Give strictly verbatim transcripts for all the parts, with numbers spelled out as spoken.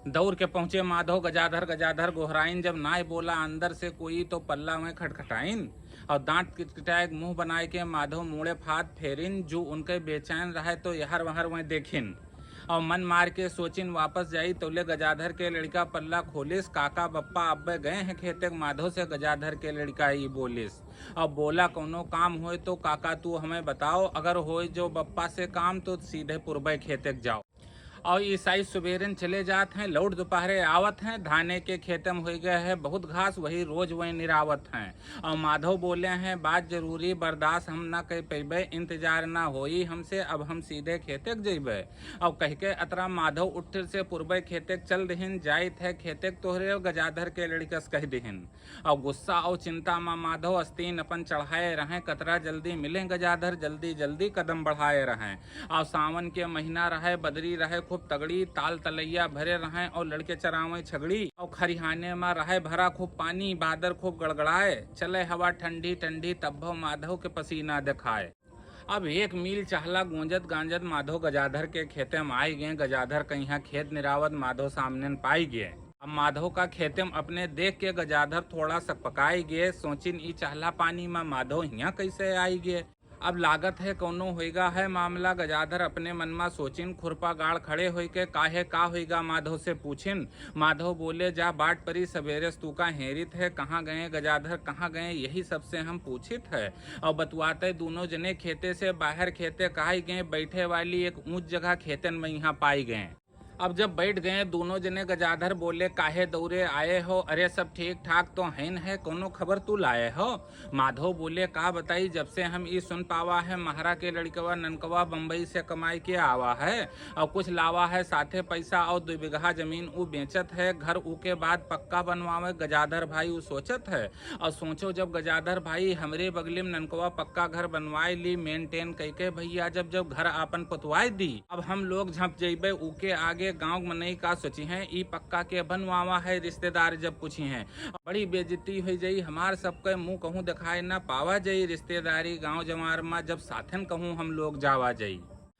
दौड़ के पहुँचे माधव गजाधर, गजाधर गोहराइन, जब नाय बोला अंदर से कोई तो पल्ला में खटखटाइन। और दांत किटकिटाए मुंह बनाए के माधव मुड़े फात फेरिन, जो उनके बेचैन रहे तो यहर वहर वह देखिन। और मन मार के सोचिन वापस जाई, तौले गजाधर के लड़का पल्ला खोलिस, काका बप्पा अब्बे गए हैं खेते, माधव से गजाधर के लड़का ई बोलिस। अब बोला कौनो काम होए तो काका तू हमें बताओ, अगर होए जो बप्पा से काम तो सीधे पुरबे खेते के जाओ। और ईसाई सुबेरन चले जात हैं, लौट दोपहरे आवत हैं, धाने के खेते में हो गए है बहुत घास, वही रोज वही निरावत हैं। और माधव बोले हैं बात जरूरी, बर्दाश्त हम ना कर पैबे, इंतजार ना होई हमसे, अब हम सीधे खेते के जइबे। और कह के अतरा माधव उठ से पुरबे खेते के चल दिहिन, जाइत है खेते के तोहरे गजाधर के लड़कस कह दिहिन। और गुस्सा और चिंता मा माधव अस्तीन अपन चढ़ाए रहें, कतरा जल्दी मिलें गजाधर, जल्दी जल्दी कदम बढ़ाए रहें। और सावन के महीना रहे, बदरी रहे खूब तगड़ी, ताल तलैया भरे रहें और लड़के चरावें छगड़ी। और खरिहाने मा रहे भरा खूब पानी, बादर खूब गड़गड़ाए, चले हवा ठंडी ठंडी, तब्बो माधव के पसीना दिखाए। अब एक मील चहला गूंजत गांजत माधव गजाधर के खेते में आई गए। गजाधर कहिया खेत निरावत माधव सामने न पाई गए। अब माधव का खेते में अपने देख के गजाधर थोड़ा सकपकाई गए, सोचिन ई चहला पानी में माधव हिया कैसे आई गए। अब लागत है कौनो होइगा है मामला। गजाधर अपने मन में सोचिन, खुरपा गाड़ खड़े होई के काहे का होइगा माधव से पूछिन। माधव बोले जा बाट परी सवेरे से तू का हेरित है, कहाँ गए गजाधर कहाँ गए, यही सबसे हम पूछित है। और बतुआते दोनों जने खेते से बाहर खेते कहाई गए, बैठे वाली एक ऊंच जगह खेतन में यहाँ पाई गए। अब जब बैठ गए दोनों जने गजाधर बोले काहे दौरे आए हो, अरे सब ठीक ठाक तो है न है, कौनो खबर तू लाए हो। माधव बोले का बताई, जब से हम ई सुन पावा है महरा के लड़कवा ननकवा बम्बई से कमाई के आवा है और कुछ लावा है साथे पैसा और दो बीघा जमीन ऊ बेचत है, घर ऊ के बाद पक्का बनवावे गजाधर भाई ऊ सोचत है। और सोचो जब गजाधर भाई हमरे बगली में ननकवा पक्का घर बनवाए ली, मेंटेन कई के भैया जब जब घर आपन पोतवाए दी, अब हम लोग झप जइबे ऊके आगे, गाँव मनई का सोची हैं ई पक्का के बनवावा है, रिश्तेदार जब पूछी हैं बड़ी बेइज्जती हो जाई हमार, सबके मुंह कहूँ दिखाए ना पावा जाई, रिश्तेदारी गाँव जवार मा जब साथन कहूँ हम लोग जावा जाई।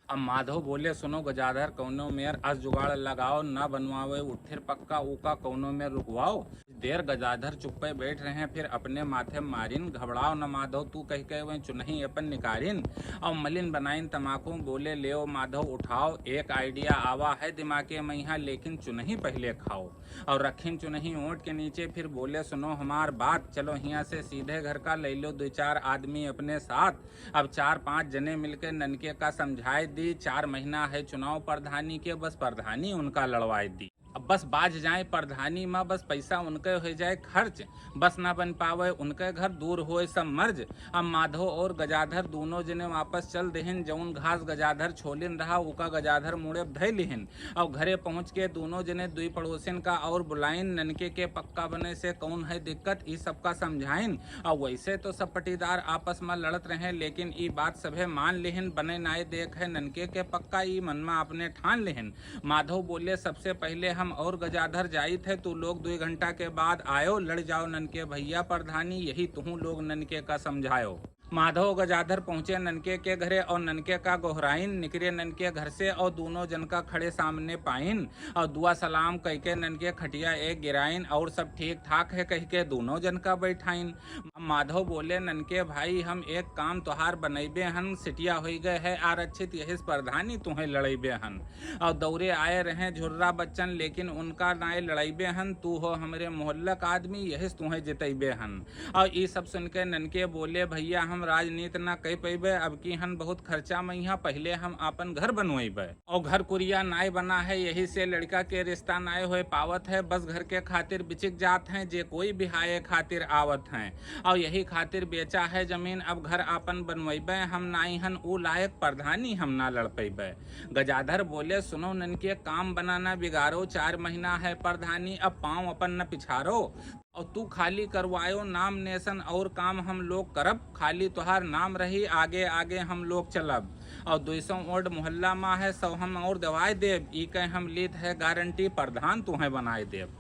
अब माधव बोले सुनो गजाधर, कौनो मेर अस जुगाड़ लगाओ, ना बनवावे उठिर पक्का ऊका कौनो मेर रुकवाओ। देर गजाधर चुप्पे बैठ रहे, फिर अपने माथे मारिन, घबराओ न माधव तू कह के वह चुनही अपन निकारिन। और मलिन बनाइन तमाकू बोले लेओ माधव उठाओ, एक आइडिया आवा है दिमागे में यहाँ, लेकिन चुनही पहले खाओ। और रखिन चुनही ओंठ के नीचे, फिर बोले सुनो हमार बात, चलो हियाँ से सीधे घर का, ले लो दो चार आदमी अपने साथ। अब चार पांच जने मिलके ननके का समझाए दी, चार महीना है चुनाव प्रधानी के, बस प्रधानी उनका लड़वाए दी। अब बस बाज जाए प्रधानी मा, बस पैसा उनके हो जाए खर्च, बस ना बन पावे उनके घर, दूर होए सब मर्ज। अब माधव और गजाधर दोनों जने वापस चल देहिन, जौन घास गजाधर छोलिन रहा ओका गजाधर मुड़े धै लिहिन। और घरे पहुँच के दोनों जने दुई पड़ोसिन का और बुलाइन, ननके के पक्का बने से कौन है दिक्कत ई सबका समझाइन। और वैसे तो सब पटीदार आपस मा लड़त रहे, लेकिन ई बात सभे मान लिहिन, बने नाय देख है ननके के पक्का, ई मन मा अपने ठान लिहिन। माधव बोले सबसे पहले हम और गजाधर जाइत है, तू लोग दुई घंटा के बाद आयो, लड़ जाओ ननके भैया प्रधानी, यही तुहूँ लोग ननके का समझायो। माधव गजाधर पहुँचे ननके के घरे और ननके का गोहराइन, निकरे ननके घर से और दोनों जन का खड़े सामने पाइन और दुआ सलाम कइके ननके खटिया एक गिराइन और सब ठीक ठाक है कहिके दोनों जन का बैठाइन। अब माधव बोले ननके भाई हम एक काम तोहार बनैबे हन, सिटिया होई गए है आरक्षित यही से प्रधानी तुहें लड़ैबे हन। और दौरे आए रहे झुर्रा बच्चन, लेकिन उनका नाय लड़ैबे हन, तू हो हमरे मोहल्ला का आदमी यही से तुहें जितैबे हन। और ई सब सुन के ननके बोले भैया हम राजनीति ना कह पैबे, अब की हन बहुत खर्चा में यहाँ, पहले हम आपन घर बनवैबे। और घर कुरिया नाय बना है यही से लड़का के रिश्ता नाय होए पावत है, बस घर के खातिर बिचिक जात हैं जे कोई बिहाए खातिर आवत हैं। और यही खातिर बेचा है जमीन अब घर आपन बनवैबे, हम नाई हन ऊ लायक प्रधानी हम ना लड़ पैबे। गजाधर बोले सुनो ननके काम बना ना बिगाड़ो, चार महीना है प्रधानी अब पाँव अपन न पिछारो। और तू खाली करवायो नाम नेशन और काम हम लोग करब, खाली तोहार नाम रही आगे आगे हम लोग चलब। और दुई सौ वोट मोहल्ला मा है सौ हम और दवाए देब, ई कह हम लेत है गारंटी प्रधान तुहें बनाए देब।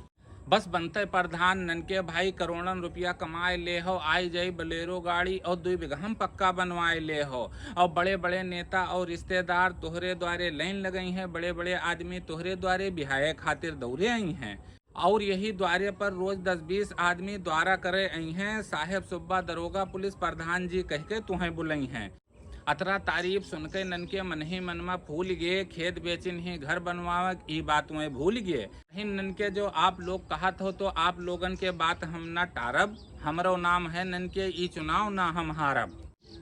बस बनते प्रधान ननके भाई, करोड़न रुपया कमाए ले हो, आई जाई बलेरो गाड़ी और दुई बिगहम पक्का बनवाए ले हो। और बड़े बड़े नेता और रिश्तेदार तोहरे द्वारे लाइन लगई हैं, बड़े बड़े आदमी तोहरे द्वारे बिहाए खातिर दौरे आई हैं। और यही द्वारे पर रोज दस बीस आदमी द्वारा करे आई हैं, साहेब सुब्बा दरोगा पुलिस प्रधान जी कह के तुहें बुलई हैं। अतरा तारीफ सुन के ननके मन ही मन में फूल गे, खेत बेचिन ही घर बनवावे ई बात वह भूल गे। हिन ननके जो आप लोग कहत हो तो आप लोगन के बात हम ना टारब, हमरो नाम है ननके ई चुनाव ना हम हारब।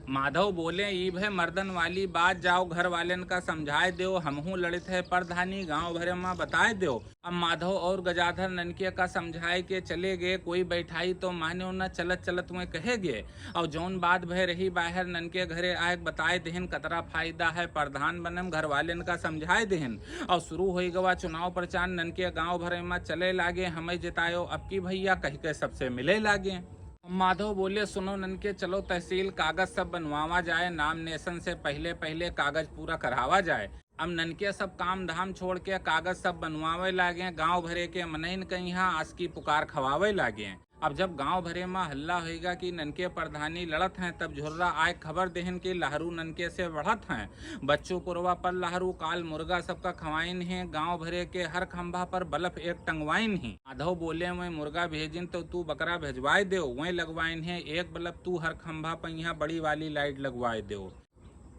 माधव बोले, ई भय मर्दन वाली बात, जाओ घर वालेन का समझाए देओ, हमहू लड़ित है प्रधानी, गांव भरे मा बताए देओ। अब माधव और गजाधर ननके का समझाए के चले गए, कोई बैठाई तो मान्यो न, चलत चलत वह कहे गए। और जौन बात भय रही बाहर ननके घरे आए बताए देहन, कतरा फायदा है प्रधान बने मा, घर वालेन का समझाए देहन। और शुरू होई गवा चुनाव प्रचार, ननके गांव भरे मा चले लागे, हमें जितायो अब की भैया कह के सबसे मिले लागे। माधव बोले, सुनो ननके, चलो तहसील कागज सब बनवावा जाए, नाम नेशन से पहले पहले कागज पूरा करावा जाए। अब ननके सब काम धाम छोड़ के कागज सब बनवावे लागे, गांव भरे के मनइन कइहाँ आस की पुकार खवावे लागे। अब जब गांव भरे मा हल्ला होइगा कि ननके प्रधानी लड़त हैं, तब झुर्रा आए खबर देहन कि लहरू ननके से बढ़त हैं। बच्चू पुरवा पर लहरू काल मुर्गा सबका खवाइन हैं, गांव भरे के हर खंभा पर बल्ब एक टंगवाइन ही। माधव बोले, वह मुर्गा भेजिन तो तू बकरा भेजवाए देओ, वह लगवाइन है एक बल्ब, तू हर खंभा पर यहाँ बड़ी वाली लाइट लगवाए देओ।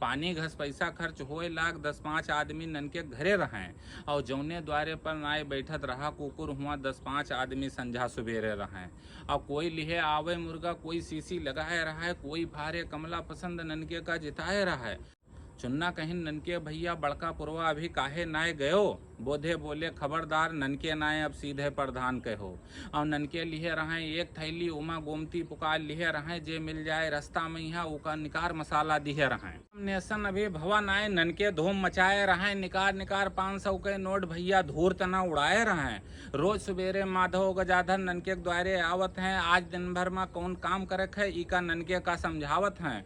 पानी घस पैसा खर्च होए लाग, दस पाँच आदमी ननके घरे रहें। और जौने द्वारे पर नाय बैठत रहा कुकुर, हुआ दस पाँच आदमी संझा सुबेरे रहें। और कोई लिहे आवे मुर्गा, कोई सीसी लगाए रहा है, कोई फारे कमला पसंद ननके का जिताए रहा है। चुन्ना कहिन, ननके भैया, बड़का पुरवा अभी काहे नाय गयो? बोधे बोले, खबरदार, ननके नाय, अब सीधे प्रधान कहो। और ननके लिहे रहें एक थैली, उमा गोमती पुकार लिहे रहें, जे मिल जाए रास्ता में यहाँ, उका निकार मसाला दिहे रहें। नेशन अभी भवा नाय, ननके धूम मचाए रहें, निकार निकार पाँच सौ के नोट भैया धूर्त न उड़ाए रहें। रोज सुबेरे माधव गजाधर ननके के द्वारे आवत हैं, आज दिन भर में कौन काम करक है, इका ननके का समझावत हैं।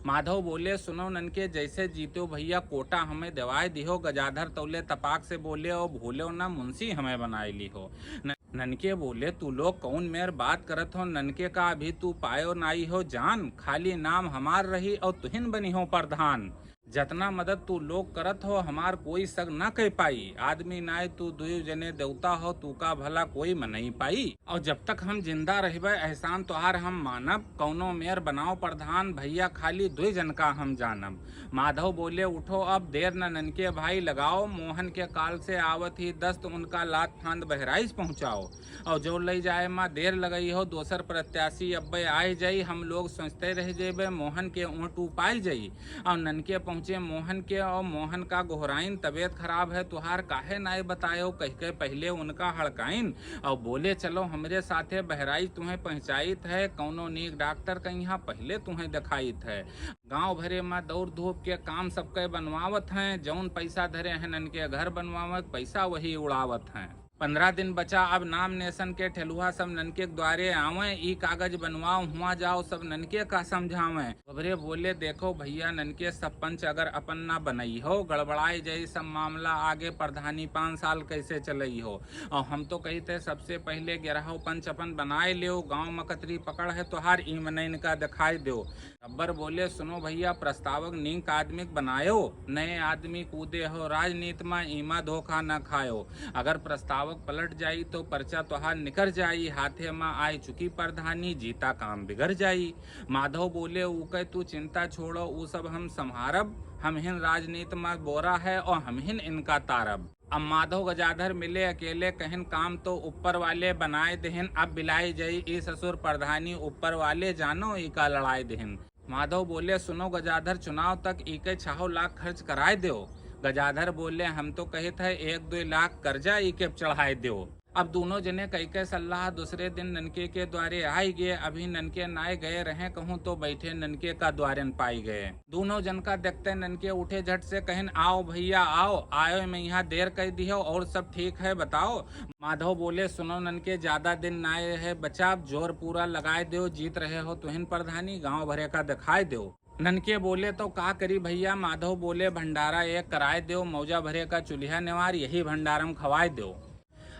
माधव बोले, सुनो ननके, जैसे जीतो भैया कोटा हमें देवाए दिहो। गजाधर तौले तपाक से बोले, ओ भूलो ना मुंशी हमें बनाए लिहो। न-, ननके बोले, तू लोग कौन मेर बात करत हो? ननके का अभी तू पायो नाई हो जान, खाली नाम हमार रही और तुहिन बनी हो प्रधान। जतना मदद तू लोग करत हो, हमार कोई सग ना कह पाई। आदमी नाय तू दुयो जने देवता हो, तू का भला कोई मनई पाई। और जब तक हम जिंदा रहबे, एहसान तोहार हम मानब। कौनो मेर बनाओ प्रधान भैया, खाली दुई जन का हम जानब। माधव बोले, उठो अब, देर न ननके भाई लगाओ। मोहन के काल से आवत ही दस्त, उनका लात फांद बहराइच पहुँचाओ। और जो लई जाए मा देर लगई हो, दोसर प्रत्याशी अब्बे आए जाई, हम लोग सोचते रह जेबे, मोहन के ओट उपाय जाई। और ननके पहुँचे मोहन के, और मोहन का गोहराइन, तबीयत खराब है तुहार, काहे नाय बतायो, कह के पहले उनका हड़काइन। और बोले, चलो हमरे साथे, बहराइच तुम्हें पहुँचाइत है, कौनो नीक डॉक्टर कइहाँ पहले तुम्हें देखाइत है। गांव भरे मा दौड़ धूप के काम सबके बनवावत हैं, जौन पैसा धरे हैं ननके घर बनवावत, पैसा वही उड़ावत हैं। पन्द्रह दिन बचा अब नाम नेशन के, ठेलुहा सब ननके के द्वारे आवें, ई कागज बनवाओ, हुआ जाओ सब ननके का समझावें। बबरे बोले, देखो भैया ननके, सब पंच अगर अपन ना बनई हो, गड़बड़ाए जाई सब मामला आगे, प्रधानी पाँच साल कैसे चलई हो। और हम तो कहित है सबसे पहले ग्यारहो पंच अपन बनाए लेओ, गाँव में कतरी पकड़ है तोहार, ई मनइन का दिखाई देओ। गब्बर बोले, सुनो भैया, प्रस्तावक नीक आदमी के बनायो, नए आदमी कूदे हो राजनीति में, इमा धोखा न खायो। अगर प्रस्तावक पलट जाई तो पर्चा तोहार निकर जाई, हाथे में आए चुकी प्रधानी, जीता काम बिगड़ जाई। माधव बोले, ऊके तू चिंता छोड़ो, ऊ सब हम संभारब, हमहिन राजनीति में बोरा है और हमहिन इनका तारब। अब माधव गजाधर मिले अकेले, कहिन काम तो ऊपर वाले बनाए देहिन, अब बिलाई जाई ई ससुर प्रधानी, ऊपर वाले जानो ई का लड़ाई देहिन। माधव बोले, सुनो गजाधर, चुनाव तक ई के छहो लाख खर्च कराए देओ। गजाधर बोले, हम तो कहित है एक दुई लाख कर्जा ई के चढ़ाए देओ। अब दोनों जने कई के सलाह दूसरे दिन ननके के द्वारे आए गए। अभी ननके नाय गए रहे कहूँ तो बैठे ननके का द्वारन पाई गए। दोनों जन का देखते ननके उठे झट से कहिन, आओ भैया आओ, आयो में यहाँ देर कर दियो और सब ठीक है बताओ। माधव बोले, सुनो ननके, ज्यादा दिन नाय है बचा, जोर पूरा लगाए देओ, जीत रहे हो तुहिन प्रधानी, गाँव भरे का दिखाए देओ। ननके बोले, तो का करी भैया? माधव बोले, भंडारा एक कराए देओ, मौजा भरे का चूल्हा नेवार, यही भंडारम खवाए देओ।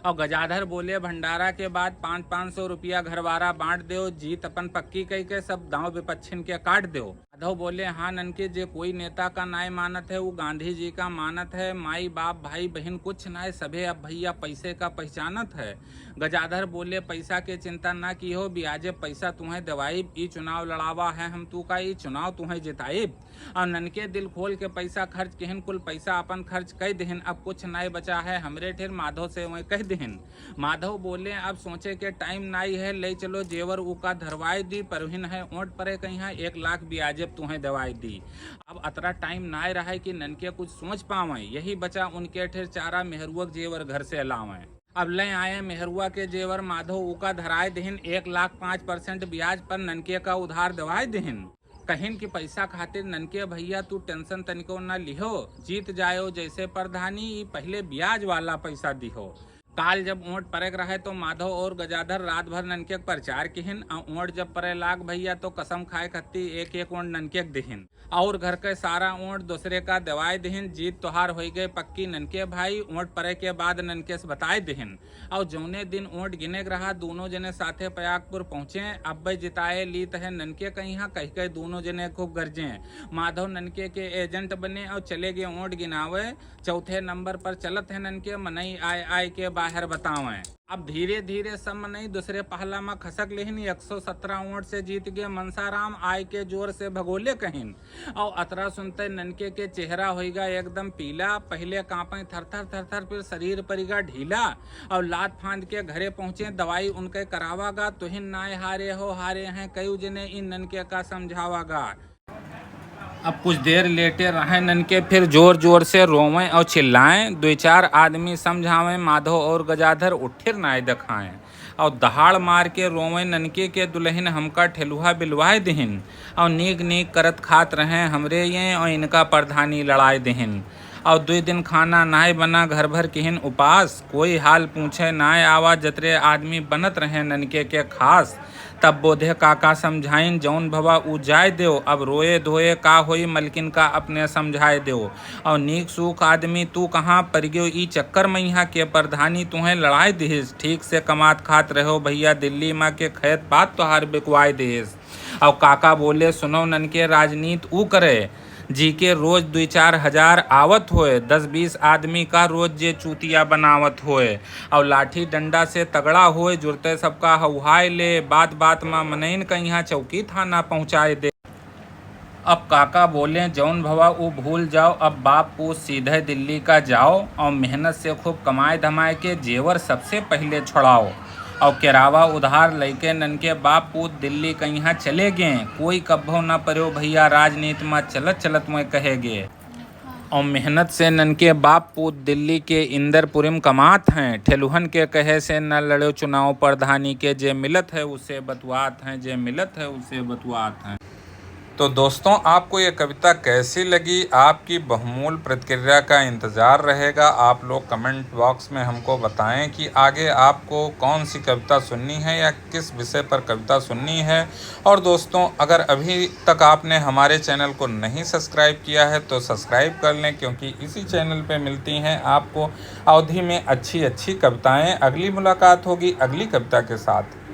और गजाधर बोले, भंडारा के बाद पाँच पाँच सौ रुपया घरवारा बाँट देव, जीत अपन पक्की कई के सब दाँव विपक्षिन के काट देव। माधव बोले, हाँ ननके, जे कोई नेता का नाय मानत है, वो गांधी जी का मानत है। माई बाप भाई बहिन कुछ नाय, सभे अब भैया पैसे का पहचानत है। गजाधर बोले, पैसा के चिंता ना किहो, ब्याजे पैसा तुहैं देवाइब, ई चुनाव लड़ावा है हम तू का, ई चुनाव तुहैं जिताइब। और ननके दिल खोल के पैसा खर्च किहिन, कुल पैसा अपन खर्च कई दिहिन, अब कुछ नाय बचा है हमरे ठेर, माधव से वहीं कह दिहिन। माधव बोले, अब सोचे के टाइम नाई है, ले चलो जेवर उका धरवाई दी, परहिन है ओट परे कहिया, एक लाख ब्याजे तुहैं देवाई दी। अब अतरा टाइम नाय रहे कि ननके कुछ सोच पावें, यही बचा उनके ठेर चारा मेहरुआ के जेवर घर से लावें। अब ले आए मेहरुआ के जेवर, माधव उका धराए दिहिन, एक लाख पाँच परसेंट ब्याज पर ननके का उधार देवाए दिहिन। कहिन कि पैसा खातिर ननके भैया तू टेंशन तनिको न लिहो, जीत जायो जैसे प्रधानी, ई पहले ब्याज वाला पैसा दिहो। काल जब ओट परेक रहे तो माधव और गजाधर रात भर ननके के प्रचार किहिन, आ ओट जब परे लाग भैया तो कसम खाए खत्ती एक एक ओट ननके के दिहिन। और घर के सारा ओट दूसरे का देवाए दिहिन, जीत तोहार होई गए पक्की ननके भाई, ओट परे के बाद ननके से बताए दिहिन। और जौने दिन ओट गिने के रहा, दोनों जने साथे पयागपुर पहुँचे। अब्बे जिताए लीत है ननके कहिया, कह के दोनों जने खूब गरजे। माधव ननके के एजेंट बने और चले गए ओट गिनावे। चौथे नंबर पर चलत है ननके, मनई आए आए के बाहर बतावें। अब धीरे धीरे सब मनई दूसरे पहला में खसक लेहिन, एक सौ सत्रह ओट से जीत गए मनसाराम, आए के जोर से भगोले कहिन। और अतरा सुनते ननके के चेहरा होइगा एकदम पीला, पहले कांपे थर थर थर थर, फिर शरीर परिगा ढीला। और लात फांद के घरे पहुँचे, दवाई उनके करावागा, तुहिन नाय हारे हो, हारे हैं कई जने, इन ननके का समझावागा। अब कुछ देर लेटे रहें ननके, फिर जोर जोर से रोवें और चिल्लाएं। दुई चार आदमी समझावें, माधव और गजाधर उठिर नाय देखाएं। और दहाड़ मार के रोवें ननके के, दुलहिन हमका ठेलुहा बिलवाए दिहिन। और नीक नीक करत खात रहें हमरे ये, और इनका प्रधानी लड़ाए दिहिन। और दुई दिन खाना नाय बना, घर भर किहिन उपास। कोई हाल पूछे नाय आवा, जतरे आदमी बनत रहें ननके के खास। तब बोधे काका समझाइन, जौन भवा उ जाए देव, अब रोए धोए का होई, मलकिन का अपने समझाए देव। और नीक सूख आदमी तू कहाँ पर गयो, ई चक्कर मइहा के प्रधानी तुहें लड़ाए दिहिस। ठीक से कमात खात रहो भैया, दिल्ली मा के खेत बात तोहार बिकवाए दिहिस। और काका बोले, सुनो ननके, राजनीत ऊ करे, जी के रोज दुई चार हजार आवत होए, दस बीस आदमी का रोज जे चूतिया बनावत होए, और लाठी डंडा से तगड़ा होए, जुरते सबका हौहाए ले, बात बात मा मनइन कहिया चौकी थाना पहुँचाए दे। अब काका बोले, जौन भवा ऊ भूल जाओ, अब बाप पूत सीधे दिल्ली का जाओ, और मेहनत से खूब कमाए धमाए के जेवर सबसे पहले छोड़ाओ। और केरावा उधार लइके ननके बाप पूत दिल्ली कहिया चले गए। कोई कब्बो न पर्यो भैया, राजनीत मा चलत चलत में कहे गे। और मेहनत से ननके बाप पूत दिल्ली के इंदरपुरी में कमात हैं। ठेलुहन के कहे से न लड़ो चुनाव प्रधानी के, जे मिलत है उसे बतुआत हैं, जे मिलत है उसे बतुआत हैं। तो दोस्तों, आपको ये कविता कैसी लगी? आपकी बहुमूल्य प्रतिक्रिया का इंतज़ार रहेगा। आप लोग कमेंट बॉक्स में हमको बताएं कि आगे आपको कौन सी कविता सुननी है या किस विषय पर कविता सुननी है। और दोस्तों, अगर अभी तक आपने हमारे चैनल को नहीं सब्सक्राइब किया है तो सब्सक्राइब कर लें, क्योंकि इसी चैनल पे मिलती हैं आपको अवधी में अच्छी अच्छी कविताएं। अगली मुलाकात होगी अगली कविता के साथ।